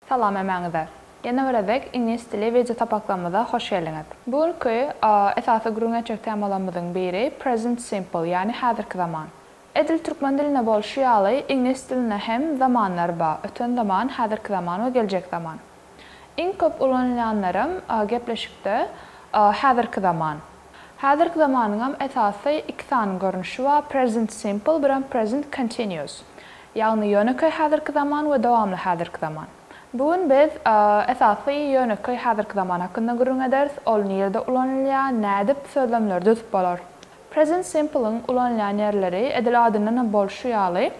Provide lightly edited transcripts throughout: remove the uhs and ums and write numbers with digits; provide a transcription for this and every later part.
Salam hemäňize! Ýene bir gezek iňlis dili wideo sapaklarymyza hoş geldiňiz. Bu günki esasy gürrüň etjek temalarymyzyň biri present simple ýagny häzirki zaman. Edil türkmen dilinde bolşy ýaly iňlis dilinde hem zamanlar bar, öten zaman, häzirki zaman we geljek zaman. Iň köp ulanylýanlaram gepleşikde häzirki zaman. Häzirki zamanyňam esasy iki sany görnüşi bar, present simple birem present continuous. Ýagny ýönekeý häzirki zaman we dowamly häzirki zaman. Bu gün biz esasy ýönekeý häzirki zaman hakynda gürrüň ederis, ol nirede ulanylýar, nädip sözlemleri düzüp bolar. Present simple-iň ulanylýan ýerleri edil adyndan hem bolşy ýaly,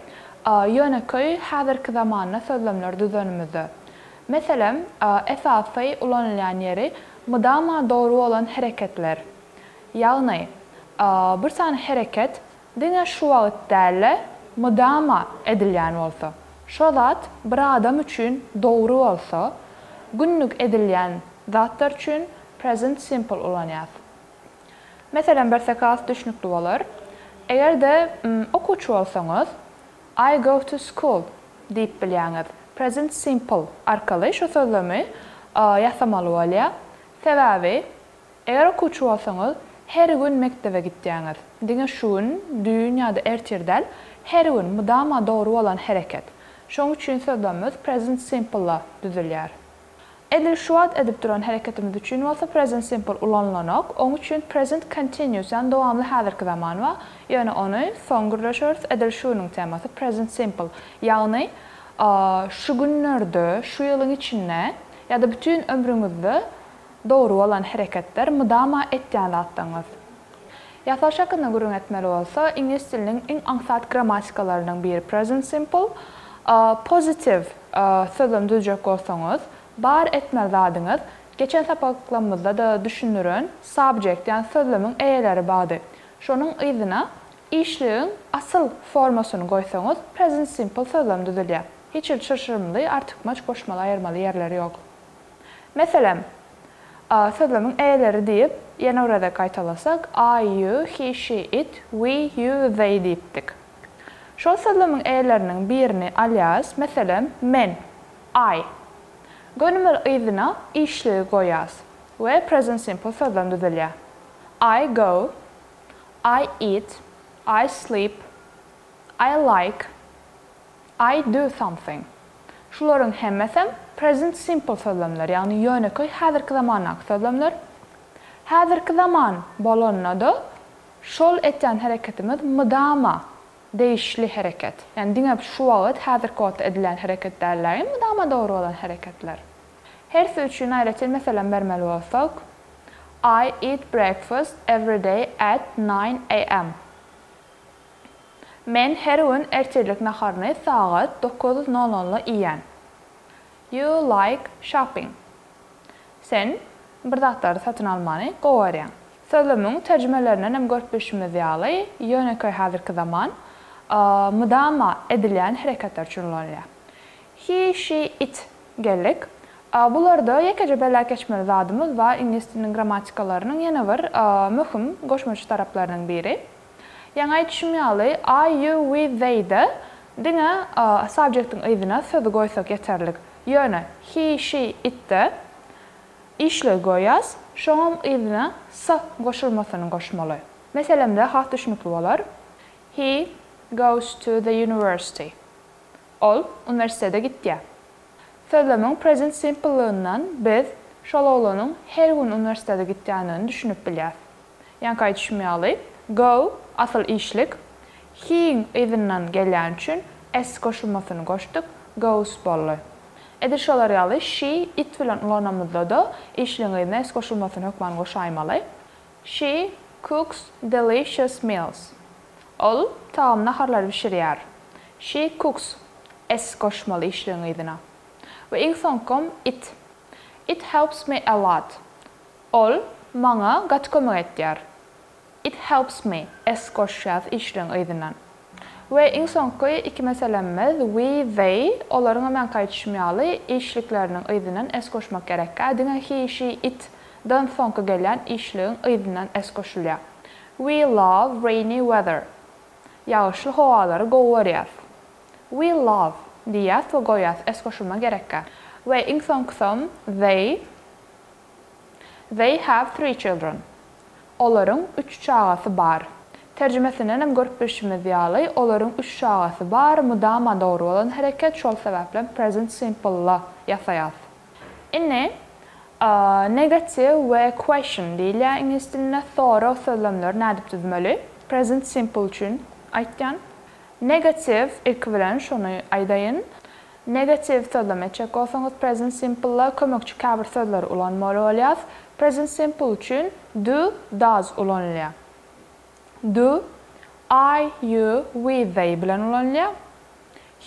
ýönekeý häzirki zamanda sözlemleri düzenimizde. Meselem, esasy ulanylýan ýeri mydama dogry bolan hereketler. Ýagny, bir sany hereket diňe şu wagt däl-de, mydama edilýän bolsa, şo zat bir adam üçin dogry bolsa, günlük edilýän zatlar üçin present simple ulanýas. Meselem bersek has düşnükli bolar. Eger-de okuwçy bolsaňyz, I go to school diýip bilýäňiz. Present simple arkaly şu sözlemi ýasamaly bolýar. Sebäbi, eger okuwçy bolsaňyz, her gün mekdebe gitýäňiz. Diňe şu gün, düýn ýa-da ertir däl, her gün, mydama dogry bolan hereket. Şonuň üçin sözlemimiz present simple-da düzülýär. Edil şu wagt edip duran hereketimiz üçin bolsa present simple ulanylanok, oň üçin present continuous ýagny dowamly häzirki zaman bar, ýöne ony soň gürleşeris, edil şu günüň temasy present simple, ýagny şu günlerde, şu ýylyň içinde ýa-da bütin ömrüňizde dogry bolan hereketler, mydama etýän zatlaryňyz. Ýasalyş hakynda gürrüň etmeli bolsa, iňlis diliniň iň aňsat grammatikalarynyň biri present simple. Pozitiw sözlem düzjek bolsaňyz, bar etmeli zadyňyz, geçen sapaklarymyzda-da düşündiren subject, ýagny sözlemiň eýeleri bardy. Şonuň yzyna işligiň asyl formasyny goýsaňyz, present simple sözlem düzülýär. Hiç hili çylşyrymly, artykmaç goşmaly-aýyrmaly ýerleri ýok. Meselem, sözlemiň eýeleri diýip, ýene bir gezek gaýtalasak, I, you, he, she, it, we, you, they diýipdik. Şol sözlemiň eýeleriniň birini alýarys, meselem, men, I. Gönümel yzyna işligi goýýarys we present simple sözlem düzülýär. I go, I eat, I sleep, I like, I do something. Şularyň hemmesem present simple sözlemler, ýagny ýönekeý häzirki zamandaky sözlemler. Häzirki zaman bolanda-da şol etýän hereketimiz mydama degişli hereket. Ýagny diňe şu wagt, häzirki wagtda edilýän hereket däl-de, mydama dogry bolan hereketler. Hersi üçin aýratyn meselem bermeli bolsak, I eat breakfast every day at nine AM. Men her gün ertirlik naharyny sagat dokuz nol nolda iýýän. You like shopping. Sen bir zatlary satyn almany gowy görýäň. Sözlemiň terjimelerinden hem görüp bilşimiz ýaly, ýönekeý häzirki zaman mydama edilýän hereketler üçin ulanylýar. He, she, it geldik. Bularda ýekeje belläp geçmeli zadymyz bar, iňlis diliniň grammatikalarynyň ýene bir möhüm goşmaça taraplarynyň biri. Ýaňy aýdyşym ýaly, I, you, we, they-de diňe subject-iň yzyna sözi goýsak ýeterlik. Ýöne he, she, it-de işligi goýýas, şoňam yzyna s goşulmasyny goşmaly. Meselemde has düşnükli bolar, He goes to the university. Ol uniwersitete gitýär. Sözlemiň present simple-lygyndan biz şol oglanyň her gün uniwersitete gitýändigini düşünip bilýäs. Ýaňky aýdyşym ýaly, go asyl işlik, he-iň yzyndan gelýäni üçin s goşulmasyny goşduk, goes boldy. Edil şolar ýaly she, it bilen ulanamyzda-da işligiň yzyna s goşulmasyny hökman goşaýmaly. She cooks delicious meals. Ol tagamly naharlary bişirýär. She cooks, s goşmaly işligiň yzyna. We iň soňkam it. It helps me a lot. Ol maňa gaty kömek etýär. It helps me, s goşýas işligiň yzyndan. We iň soňky iki meselemmiz we, they, olaryňam ýaňky aýdyşym ýaly işlikleriniň yzyndan s goşmak gerekkä, diňe he, she, it dan soňky gelýän işligiň yzyndan s goşulýar. We love rainy weather. Ýagyşly howalary gowy görýäs. We love diýýäs we goýýas, s goşulma gerekkä. We iň soňkusam they They have three children. Olaryň üç çagasy bar. Terjimesindenem görüp bilşimiz ýaly, olaryň üç çagasy bar, mydama dogry bolan hereket, şol sebäplem present simple-la ýasaýas. Indi, negatiw we question diýilýär iňlis dilinde, sorag sözlemleri nädip düzmeli? Present simple üçin aýtýan. Negatiw, ilki bilen şony aýdaýyn. Negatiw sözlem etjek bolsaňyz present simple-da kömekçi käbir sözleri ulanmaly bolýas. Present simple üçin do, does ulanylýar. Do, I, you, we, they bilen ulanylýar.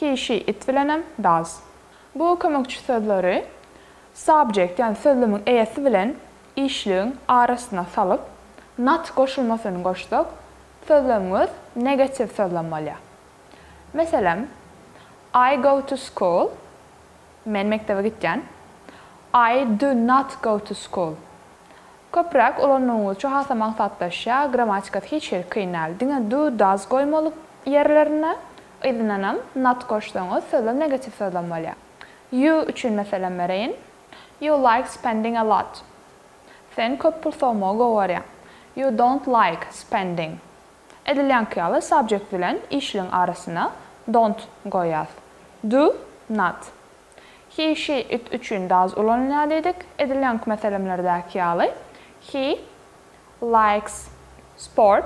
He, she, it bilenem does. Bu kömekçi sözleri subject, ýagny sözlemiň eýesi bilen işligiň arasyna salyp, not goşulmasyny goşsak, sözlemiňiz negatiw sözlem bolýar. Meselem, I go to school, Men mekdebe gitýän. I do not go to school. Köpräk ulanmagyňyzça hasam aňsatlaşýar, grammatikasy hiç hili kyn däl. Diňe do, does goýmaly ýerlerine, yzyndanam not goşsaňyz sözlem negatiw sözlem bolýar. You üçin meselem bereýin. You like spending a lot. Sen köp pul sowmagy gowy görýäň. You don't like spending. Edil ýaňky ýaly subject bilen işligiň arasyna don't goýýas. Do not. He, she, it üçin does ulanylýar diýdik. Edil ýaňky meselemlerdäki ýaly he likes sport.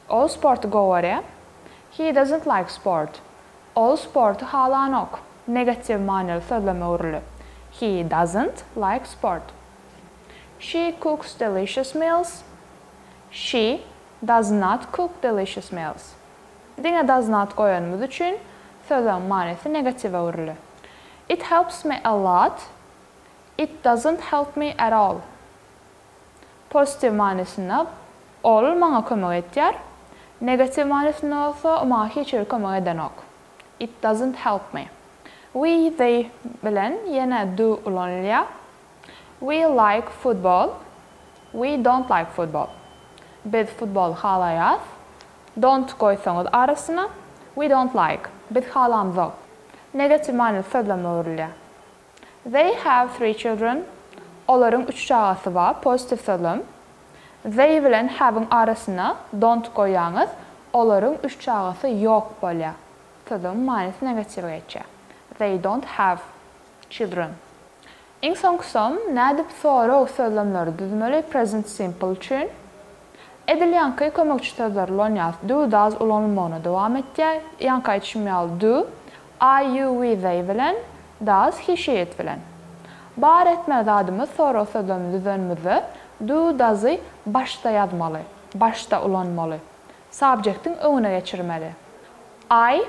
Ol sporty gowy görýär. He doesn't like sport. Ol sporty halanok. Negatiw manyly sözleme öwrüldi. He doesn't like sport. She cooks delicious meals. She does not cook delicious meals. Diňe does not goýanymyz üçin sözleň manysy negatiwe öwrüldi. It helps me a lot. It doesn't help me at all. Pozitiw manysynda Ol maňa kömek etýär. Negatiw manysynda bolsa O maňa hiç hili kömek edenok. It doesn't help me. We, they bilen ýene do ulanylýar. We like football. We don't like football. Biz futboly halaýas. Don't goýsaňyz arasyna, we don't like, biz halamzok. Negatiw manyly sözleme öwrülýär. They have three children. Olaryň üç çagasy bar, pozitiw sözlem. They bilen have-iň arasyna don't goýýaňyz, olaryň üç çagasy ýok bolýar. Sözlemiň manysy negatiwe geçýär. They don't have children. Iň soňkusam, nädip sorag sözlemleri düzmeli present simple üçin? Edil ýaňky kömekçi sözleri ulanýas. Do, does ulanylmagyna dowam etýär. Ýaňky aýdyşym ýaly do, I, you, we, they bilen, does, he, she, it bilen. Bar etmeli zadymyz sorag sözlemini düzenimizde do, does-y başda ýazmaly, başda ulanmaly. Subjektiň öňüne geçirmeli. I,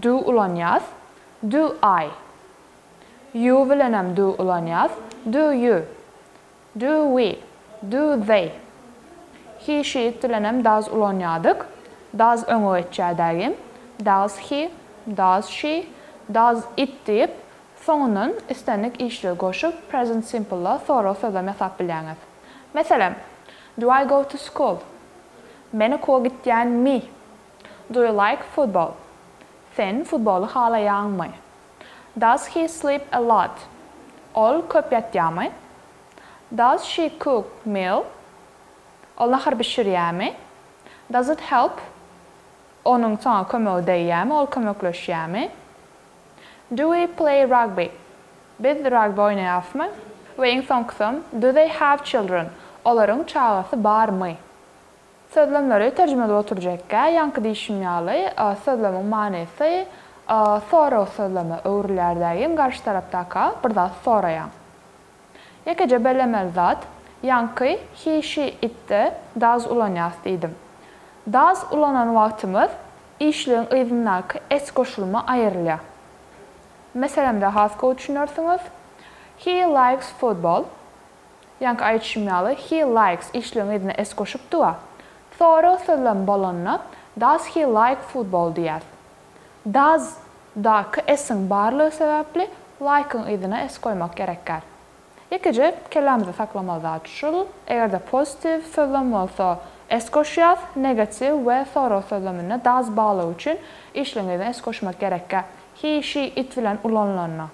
do ulanýas. Do I. You bilenem do ulanýas. Do you. Do we. Do they. He, she, it bilenem does ulanýardyk. Does öňe geçýär dägim. Does he, does she, does it diýip, soňundan islendik işligi goşup, present simple-da sorag sözlem ýasap bilýäňiz. Meselem, Do I go to school? Men okuwa gitýänmi? Do you like football? Sen futboly halaýaňmy? Does he sleep a lot? Ol köp ýatýarmy? Does she cook meal? Ol nahar bişirýärmi? Does it help? Onuň saňa kömegi degýärmi, ol kömekleşýärmi? Do we play rugby? Biz rugby oýnaýarysmy? We iň soňkusam, Do they have children? Olaryň çagasy barmy? Sözlemleri terjime edip oturjakka, ýaňky diýşim ýaly, sözlemiň manysy sorag sözleme öwrülýär dägim, garşy tarapdaka bir zat soraýaň. Ýekeje bellemeli zat, ýaňky he, she, it-de does ulanýas diýdim. Does ulanan wagtymyz işligiň yzyndaky s goşulma aýrylýar. Meselemde has gowy düşünersiňiz, He likes football. Ýaňky aýdyşym ýaly, he likes işligiň yzyna s goşup dua. Sorag sözlem bolanda, does he like football diýýäs. Does daky s-iň barlygy sebäpli like-yň yzyna s goýmak gerekgär. Ýekeje kellämizde saklamaly zat şul, eger-de pozitiw sözlem bolsa s goşýas, negatiw we sorag sözleminde does barlygy üçin işligiň yzyna s goşmak gerekgär. He, she, it bilen ulanylanda.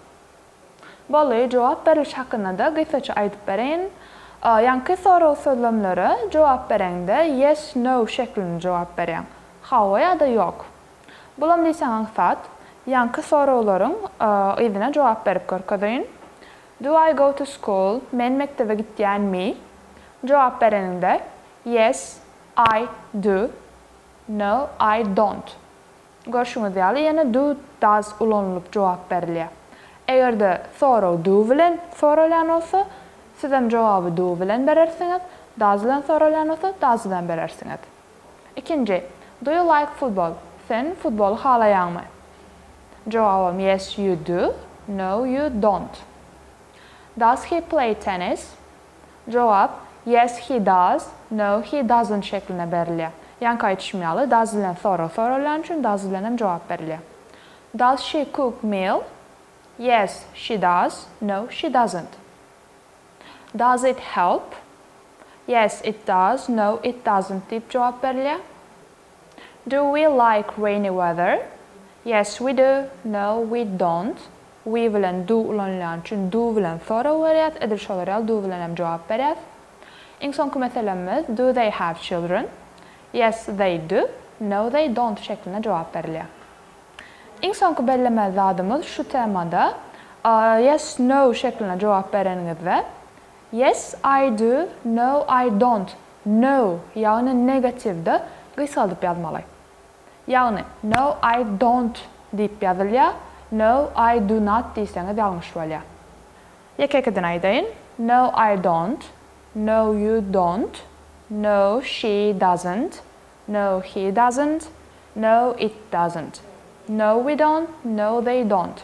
Boldy, jogap beriliş hakynda-da gysgaça aýdyp bereýin. Ýaňky sorag sözlemlere jogap bereňde yes, no şeklinde jogap berýäň. Hawa ýa-da ýok. Bulam diýseň aňsat. Ýaňky soraglaryň yzyna jogap berip görkezeýin. Do I go to school? Men mekdebe gitýänmi? Jogap bereniňde Yes, I do. No, I don't. Görşüňiz ýaly, ýene do, does ulanylyp jogap berilýär. Eger-de sorag do bilen soralýan bolsa, sizem jogaby do bilen berersiňiz, does bilen soralýan bolsa, does bilen berersiňiz. Ikinji, Do you like football? Sen futboly halaýaňmy? Jogabym yes, you do, no, you don't. Does he play tennis? Jogap, Yes, he does, No, he doesn't şeklinde berilýär. Ýaňky aýdyşym ýaly, does bilen sorag soralýany üçin does bilen hem jogap berilýär. Does she cook meal? Yes, she does, No, she doesn't. Does it help? Yes, it does, No, it doesn't diýip jogap berilýär. Do we like rainy weather? Yes, we do, No, we don't. We bilen do ulanylýany üçin do bilen sorag berýäs, edil şolar ýaly do bilen hem jogap berýäs. Iň soňky meselemmiz Do they have children? Yes, they do. No, they don't şeklinde jogap berilýär. Iň soňky bellemeli zadymyz şu temada yes, no şeklinde jogap bereniňizde Yes, I do, No, I don't, no, ýagny negatiwde gysgaldyp ýazmaly. Ýagny, No, I don't diýip ýazylýar, No, I do not diýseňiz ýalňyş bolýar. Ýeke-ýekeden aýdaýyn, No, I don't, No, you don't, No, she doesn't, No, he doesn't, No, it doesn't, No, we don't, No, they don't.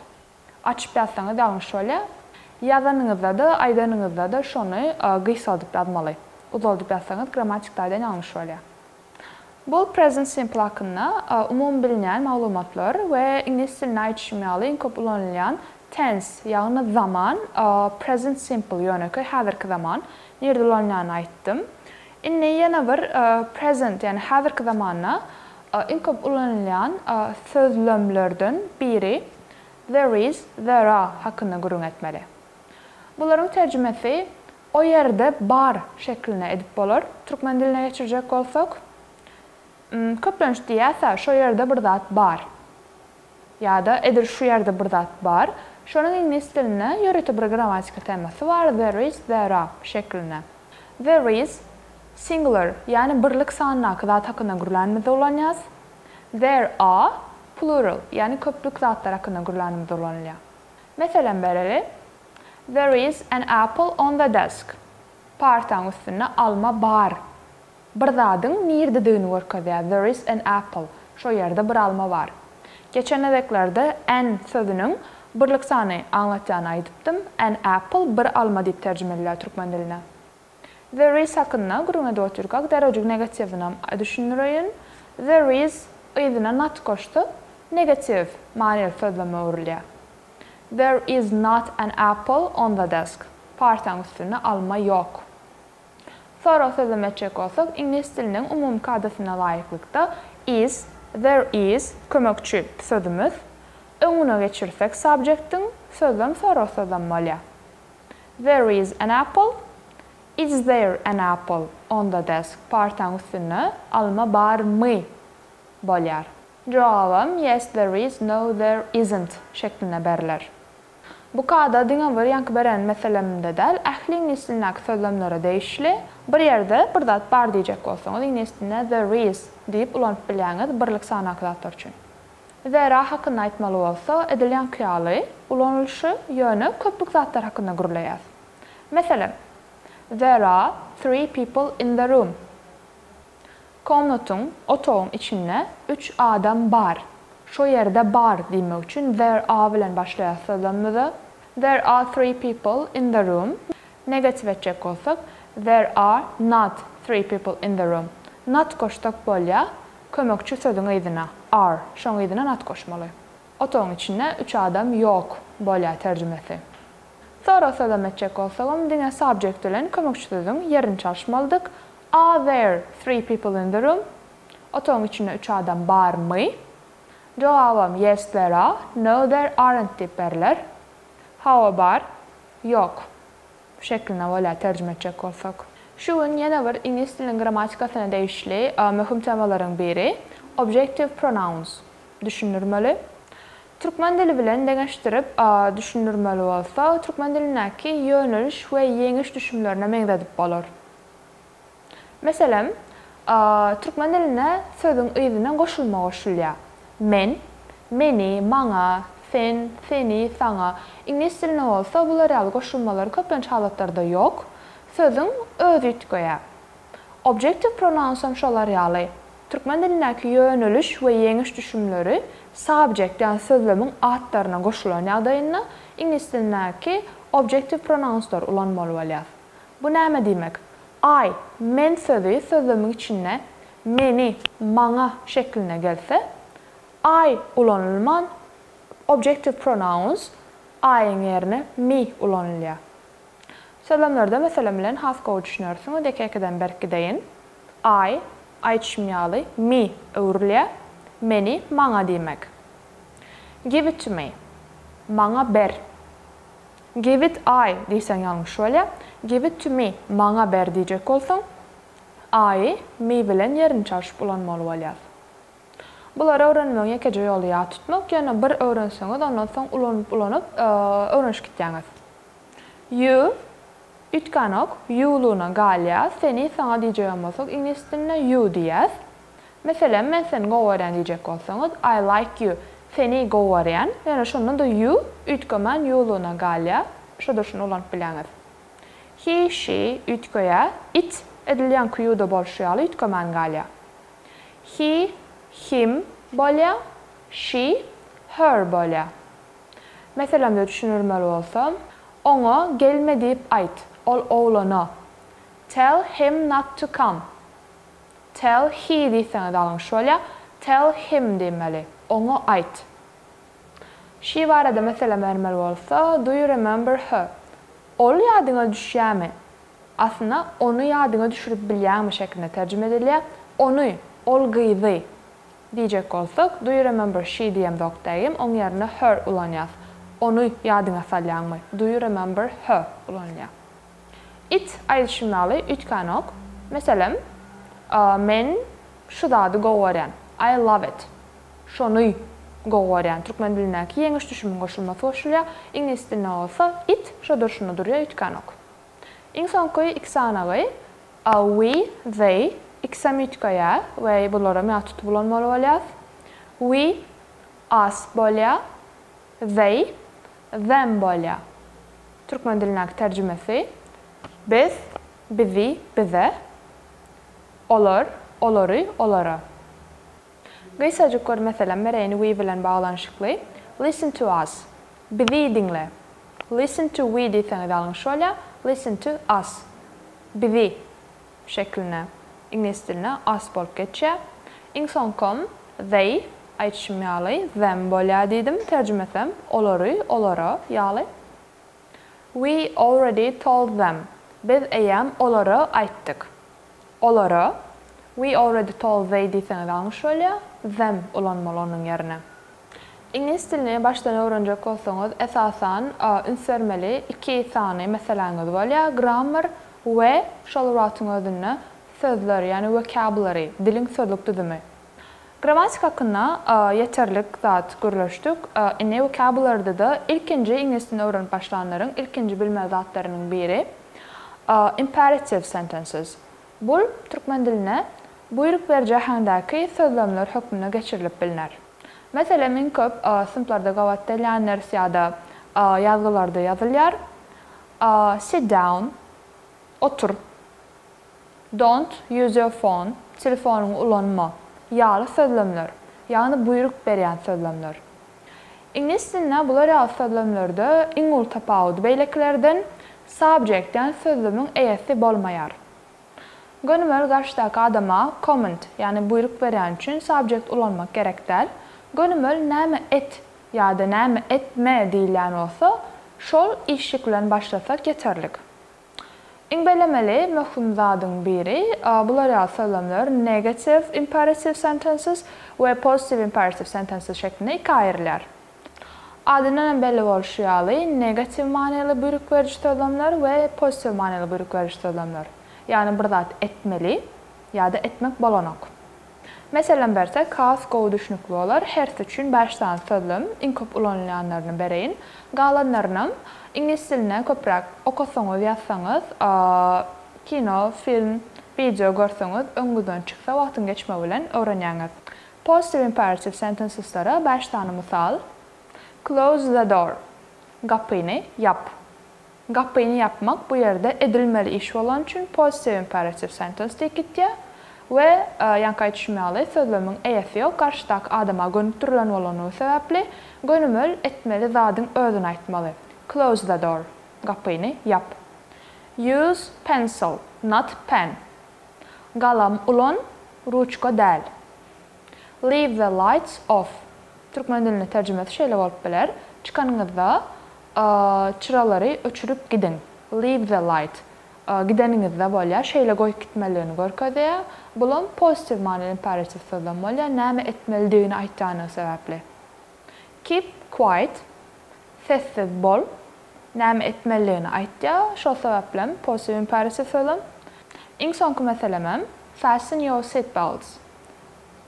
Açyp ýazsaňyz ýalňyş bolýar. Ýazanyňyzda-da, aýdanyňyzda-da şony gysgaldyp ýazmaly. Uzaldyp ýazsaňyz grammatik taýdan ýalňyş bolýar. Bu present simple hakynda umumy bilinýän maglumatlar we iňlis dilinde aýdyşym ýaly iň köp ulanylýan tense, ýagny zaman, present simple ýönekeý häzirki zaman, nirde ulanylýanyny aýtdym. Indi ýene bir present, ýagny häzirki zamanda iň köp ulanylýan sözlemlerden biri there is, there are hakynda gürrüň etmeli. Bularyň terjimesi o ýerde bar şeklinde edip bolar, türkmen diline geçirjek bolsak. Köplenç diýýäs-ä, şo ýerde bir zat bar. Ýa-da edil şu ýerde bir zat bar. Şonuň iňlis dilinde ýörite bir grammatika temasy bar, there is, there are şeklinde. There is, singular, ýagny birlik sandaky zat hakynda gürlänimizde ulanýas. There are, plural, ýagny köplük zatlar hakynda gürlänimizde ulanylýar. Meselem bereli, There is an apple on the desk. Partaň üstünde alma bar. Bir zadyň nirdedigini görkezýär, There is an apple. Şo ýerde bir alma bar. Geçen gezeklerde an sözüniň birlik sany aňlatýanyny aýdypdym. An apple bir alma diýip terjime edilýär türkmen diline. There is hakynda gürrüň edip otyrkak derejik negatiwinem düşündireýin. There is yzyna not goşsak negatiw manyly sözleme öwrülýär. There is not an apple on the desk. Partaň üstünde alma ýok. Sorag sözlem etjek bolsak, iňlis diliniň umumy kadasyna laýyklykda is, there is kömekçi sözümiz öňüne geçirsek subjektiň sözlem sorag sözlem bolýar. There is an apple, Is there an apple on the desk partaň üstünde alma barmy? bolýar. Jogabam yes there is, no there isn't şeklinde berler. Bu kada diňe bir ýaňky beren meselemde däl, ähli iňlis dilindäki sözlemlere degişli. Bir ýerde bir zat bar diýjek bolsaňyz, iňlis dilinde there is diýip ulanyp bilýäňiz birlik sandaky zatlar üçin. There are hakynda aýtmaly bolsa, edil ýaňky ýaly ulanylyşy, ýöne köplük zatlar hakynda gürleýäs. Meselem, There are three people in the room. Komnatyň, otagyň içinde üç adam bar. Şo ýerde bar diýmek üçin there are bilen başlaýarys sözlemimize. There are three people in the room. Negatiw etjek bolsak, There are not three people in the room. Not goşsak bolýar, kömekçi sözüň yzyna, are, şoň yzyna not goşmaly. Otagyň içinde üç adam ýok bolýar terjimesi. Sorag sözlem etjek bolsagam diňe subject bilen kömekçi sözüň ýerini çalyşmalydyk, Are there three people in the room? Otagyň içinde üç adam barmy? Jogabam Yes there are, No there aren't diýip berler. Hawa bar, ýok şeklinde bolýar terjime etjek bolsak. Şu gün ýene bir iňlis diliniň grammatikasyna degişli möhüm temalaryň biri Objective pronouns düşündirmeli. Türkmen dili bilen deňeşdirip düşündirmeli bolsa, türkmen dilindäki ýöneliş we ýeňiş düşümlerine meňzedip bolar. Meselem, türkmen dilinde sözüň yzyna goşulma goşulýar. Men, meni, maňa, sen, seni, saňa. Iňlis dilinde bolsa bular ýaly goşulmalar köplenç halatlarda ýok. Sözüň özi üýtgeýär. Objective pronounsam şolar ýaly. Türkmen dilindäki ýöneliş we ýeňiş düşümleri subject ýagny sözlemiň atlaryna goşulan ýagdaýynda iňlis dilindäki objective pronouns-lary ulanmaly bolýar. Bu näme diýmek? I, men sözi sözlemiň içinde meni, maňa şeklinde gelse, I ulanylman, objective pronouns I-yň ýerine me ulanylýar. Sözlemlerde meselem bilen has gowy düşünersiňiz, ýeke-ýekeden berip gideýin. I, aýdyşym ýaly, me öwrülýär, meni, maňa diýmek. Give it to me, maňa ber. Give it I diýseň ýalňyş bolýar. Give it to me, maňa ber diýjek bolsaň, I-y me bilen ýerini çalşyp ulanmaly bolýar. Bulary öwrenmegiň ýekeje ýoly ýat tutmak, ýöne bir öwrenseňiz ondan soň ulanyp-ulanyp öwrenişip gitýäňiz. You üýtgänok, you-lugyna galýar, seni, saňa diýjegem bolsak iňlis dilinde you diýýäs. Meselem, men seni gowy görýän diýjek bolsaňyz, I like you, seni gowy görýän, ýöne şonda-da you üýtgemän you-lugyna galýar, şo-da şuny ulanyp bilýäňiz. He, she üýtgeýär, it edil ýaňky you-da bolşy ýaly üýtgemän galýar. He, him bolýar, she, her bolýar. Meselemde düşündirmeli bolsa, Oňa gelme diýip aýt, ol oglana. Tell him not to come. Tell he diýseňiz alňyş bolýar. Tell him diýmeli. Oňa aýt. She barada meselem bermeli bolsa, Do you remember her? Ol ýadyňa düşýärmi? Aslynda ony ýadyňa düşürip bilýäňmi şeklinde terjime edilýär. Ony, ol gyzy diýjek bolsak, do you remember she diýemzok dägim, oň ýerine her ulanýas. Ony ýadyňa salýaňmy? Do you remember her ulanylýar. It aýdyşym ýaly üýtgänok. Meselem, men şu zady gowy görýän. I love it. Şony gowy görýän. Türkmen dilindäki ýeňiş düşümiň goşulmasy goşulýar. Iňlis dilinde bolsa it şo durşuna durýar, üýtgänok. Iň soňky iki sanagy we, they ikisem üýtgeýär we bularam ýat tutup ulanmaly bolýas. We, us bolýar, they, them bolýar. Türkmen dilindäki terjimesi, biz, bizi, bize, olar, olary, olara. Gysajyk bir meselem bereýin we bilen baglanyşykly, Listen to us. Bizi diňle. Listen to we diýseňiz ýalňyş bolýar, listen to us. Bizi şeklinde iňlis diline us bolup geçýär. Iň soňkam they aýdyşym ýaly them bolýar diýdim, terjimesem olary, olara ýaly. We already told them. Biz eýýäm olara aýtdyk. Olara, we already told they diýseňiz ýalňyş bolýar, them ulanmaly onuň ýerine. Iňlis dilini başdan öwrenjek bolsaňyz, esasan, üns bermeli iki sany meseläňiz bolýar, grammar we şol bir wagtyň özünde sözler, ýagny vocabulary, diliň sözlük düzümi. Grammatika hakynda ýeterlik zat gürleşdik. Indi vocabulary-da-da ilkinji iňlis dilini öwrenip başlanlaryň ilkinji bilmeli zatlarynyň biri imperative sentences. Bul türkmen diline buýruk beriji äheňdäki sözlemler hökmünde geçirilip bilner. Meselem, iň köp synplarda gabat gelýändiris ýa-da ýazgylarda ýazylýar, Sit down, otur, Don't use your phone, telefonyňy ulanma, ýaly sözlemler, ýagny buýruk berýän sözlemler. Iňlis dilinde bular ýaly sözlemlerde iň uly tapawudy beýlekilerden subject ýagny sözlemiň eýesi bolmaýar. Gönümel garşydaky adama command, ýagny buýruk berýän üçin subject ulanmak gerek däl. Gönümel näme et ýa-da näme etme diýilýän bolsa, şol işlik bilen başlasak ýeterlik. Iň bellemeli möhüm zadyň biri, bular ýaly sözlemler negative imperative sentences we positive imperative sentences şeklinde ikä aýrylýar. Adyndanam belli bolşy ýaly, negatiw manyly buýruk beriji sözlemler we pozitiw manyly buýruk beriji sözlemler. Ýagny bir zat etmeli ýa-da etmek bolanok. Meselem bersek has gowy düşnükli bolar, hersi üçin bäş sany sözlem, iň köp ulanylýanlaryny bereýin. Galanlarynam iňlis dilinde köpräk okasaňyz, ýazsaňyz, kino, film, wideo görseňiz öňüňizden çyksa wagtyň geçmegi bilen öwrenýäňiz. Positive imperative sentences-lere bäş sany mysal, Close the door. Gapyny ýap. Gapyny ýapmak bu ýerde edilmeli iş bolany üçin positive imperative sentence diýip gitýär we ýaňky aýdyşym ýaly sözlemiň eýesi ýok, garşydaky adama gönükdirilen bolany sebäpli gönümel etmeli zadyň özüni aýtmaly. Close the door. Gapyny ýap. Use pencil, not pen. Galam ulan, ruçka däl. Leave the lights off. Türkmen diline terjimesi şeýle bolup biler, Çykanyňyzda çyralary öçürip gidiň. Leave the light. Gideniňizde bolýar. Şeýle goýup gitmelidigini görkezýär. Bulam pozitiw manyly imperatiw sözlem bolýar. Näme etmelidigini aýtýanlygy sebäpli. Keep quiet. Sessiz bol. Näme etmelidigini aýtýar. Şol sebäplem pozitiw imperatiw sözlem. Iň soňky meselemem Fasten your seat belts.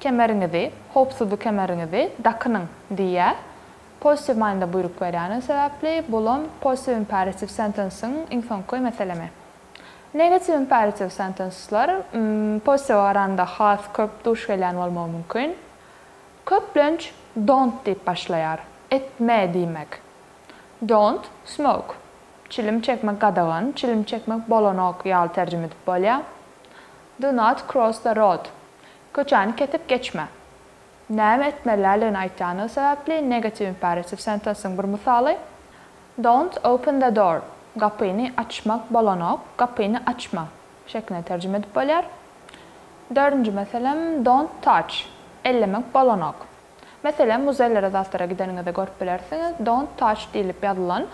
Kemeriňizi, howpsuzlyk kemeriňizi dakynyň diýýär. Pozitiw manyda buýruk berýäni sebäpli bulam positive imperative sentence-iň iň soňky meselemi. Negative imperative sentences-ler pozitiwe garanda has köp duş gelýän bolmagy mümkin. Köplenç don't diýip başlaýar. Etme diýmek. Don't smoke. Çilim çekmek gadagan, çilim çekmek bolanok ýaly terjime edip bolýar. Do not cross the road. Köçäni kesip geçme. Näme etmelidigini aýtýandygy sebäpli negative imperative sentence-iň bir mysaly, Don't open the door. Gapyny açmak bolanok, gapyny açma şeklinde terjime edip bolýar. Dördünji meselem, Don't touch. Ellemek bolanok. Meselem, muzeýlere zatlara gideniňizde görüp bilersiňiz, Don't touch diýlip ýazylan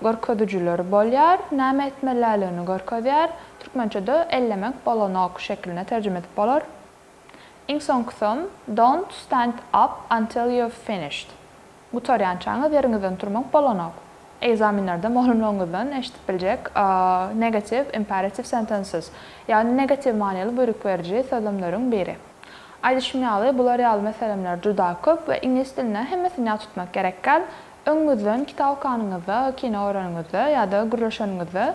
görkezijiler bolýar, näme etmelidigini görkezýär. Türkmençede ellemek bolanok şeklinde terjime edip bolar. Iň soňkusam, Don't stand up until you've finished. Gutarýançaňyz ýeriňizden turmak bolanok. Ekzamenlerde mugallymlaryňyzdan eşidip biljek negative imperative sentences, ýagny negatiw manyly buýruk beriji sözlemleriň biri. Aýdyşym ýaly, bular ýaly meselemler juda köp we iňlis dilinde hemmesini ýat tutmak gerek däl. Öňüňizden kitap okanyňyzda, kino göreniňizde ýa-da gürleşeniňizde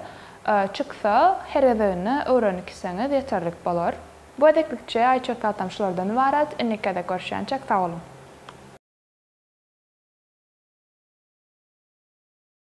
çyksa, her gezeginde öwrenip gitseňiz ýeterlik bolar. Bu gezeklikçe aýtjak zatlarym şulardan ybarat. Indiki gezek görüşýänçäk sag boluň!